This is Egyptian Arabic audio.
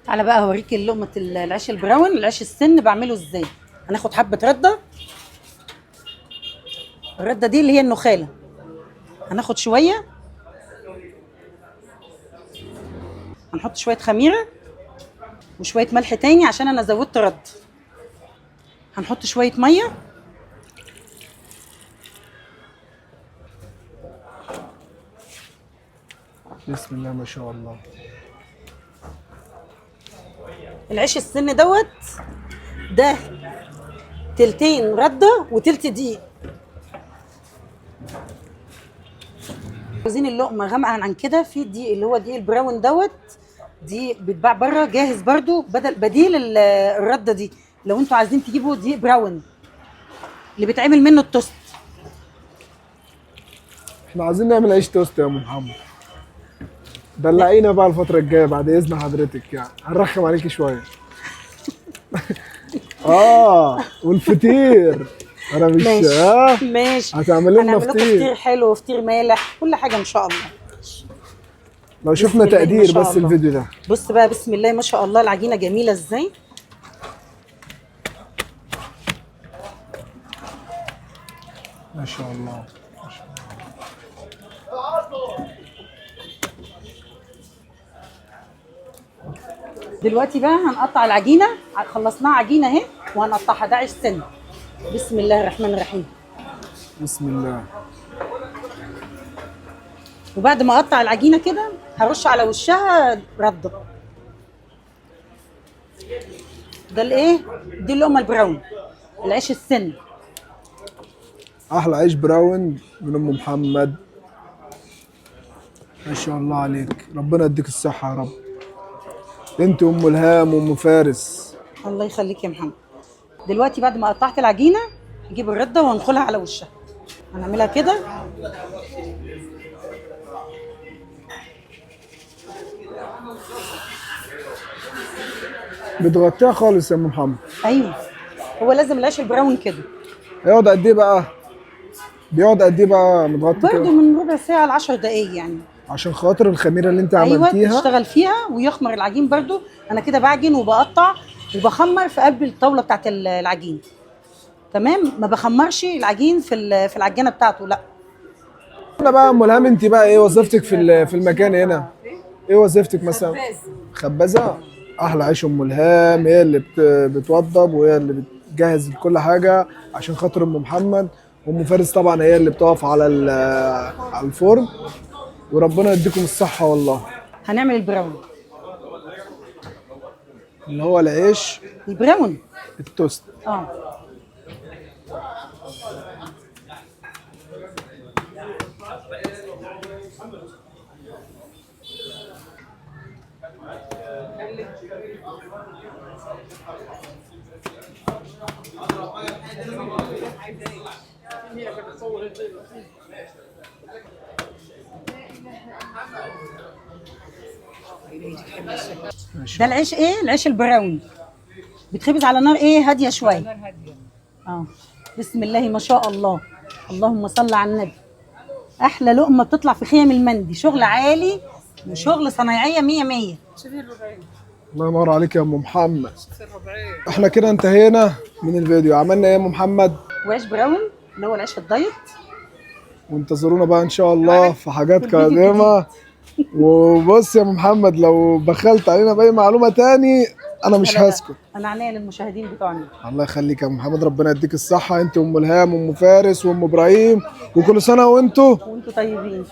تعالى بقى هوريك لقمة العيش ال brown، العيش السن بعمله ازاي. هناخد حبه رده، الردة دي اللي هي النخاله، هناخد شوية، هنحط شوية خميره وشوية ملح تاني عشان انا زودت رد. هنحط شوية مية. بسم الله ما شاء الله. العيش السن دوت ده تلتين رده وتلت دقيق. عاوزين اللقمة غامقه عن كده، في دقيق اللي هو دقيق ال brown دوت، دي بيتباع بره جاهز برضو، بديل الردة دي. لو انتوا عايزين تجيبوا دقيق brown اللي بيتعمل منه التوست. احنا عايزين نعمل عيش توست يا ام محمد. دلعينا بقى الفترة الجاية بعد إذن حضرتك، يعني هنرخم عليكي شوية. والفطير أنا مش ماشي ماشي، هتعمل لنا هنعمل لكم فطير. فطير حلو وفطير مالح، كل حاجة ان شاء الله. لو شفنا بسم الله ما تقدير شاء بس الله. الفيديو ده. بص بقى، بسم الله ما شاء الله، العجينة جميلة ازاي. ما شاء الله ما شاء الله. دلوقتي بقى هنقطع العجينة، خلصناها عجينه اهي وهنقطعها. ده عيش سن. بسم الله الرحمن الرحيم. بسم الله. وبعد ما اقطع العجينة كده هرش على وشها رده. ده الايه؟ دي اللقمة ال brown، العيش السن. احلى عيش brown من ام محمد. ما شاء الله عليك، ربنا يديك الصحة يا رب. انت ام الهام وام فارس. الله يخليك يا محمد. دلوقتي بعد ما قطعت العجينة هجيب الردة وانخلها على وشها. هنعملها كده. بتغطيها خالص يا ام محمد. ايوه، هو لازم العيش ال brown كده. هيقعد قد ايه بقى؟ بيقعد قد ايه بقى متغطي برده كده؟ من ربع ساعة ل 10 دقايق يعني. عشان خاطر الخميره اللي انت ايوه عملتيها. تشتغل فيها ويخمر العجين برده. انا كده بعجن وبقطع وبخمر في قلب الطاولة بتاعت العجين. تمام، ما بخمرش العجين في العجانه بتاعته، لا. انا بقى ام الهام، انت بقى ايه وظيفتك في المكان هنا؟ ايه وظيفتك مثلا؟ خبازه. احلى عيش ام الهام، هي اللي بتوضب وهي اللي بتجهز كل حاجة عشان خاطر ام محمد. وام فارس طبعا هي اللي بتقف على على الفرن. وربنا يديكم الصحة والله. هنعمل ال brown. اللي هو العيش ال brown التوست. ده العيش ايه؟ العيش ال brown بيتخبز على نار ايه؟ هادية شوية. نار هادية. بسم الله ما شاء الله، اللهم صل على النبي. احلى لقمة بتطلع في خيم المندي، شغل عالي وشغل صنايعيه 100 100. شوفي الربعين. الله ينور عليك يا ام محمد. شوفي الربعين. احنا كده انتهينا من الفيديو. عملنا ايه يا ام محمد؟ وعيش brown اللي هو العيش ال diet. وانتظرونا بقى ان شاء الله في حاجات في الفيديو قادمة. وبص يا ام محمد، لو بخلت علينا باي معلومة تاني انا مش لا، لا. هسكت. انا عينيا للمشاهدين بتوعنا. الله يخليك يا ام محمد، ربنا يديك الصحة انت وام الهام وام فارس وام ابراهيم، وكل سنة وانتوا وانتوا طيبين.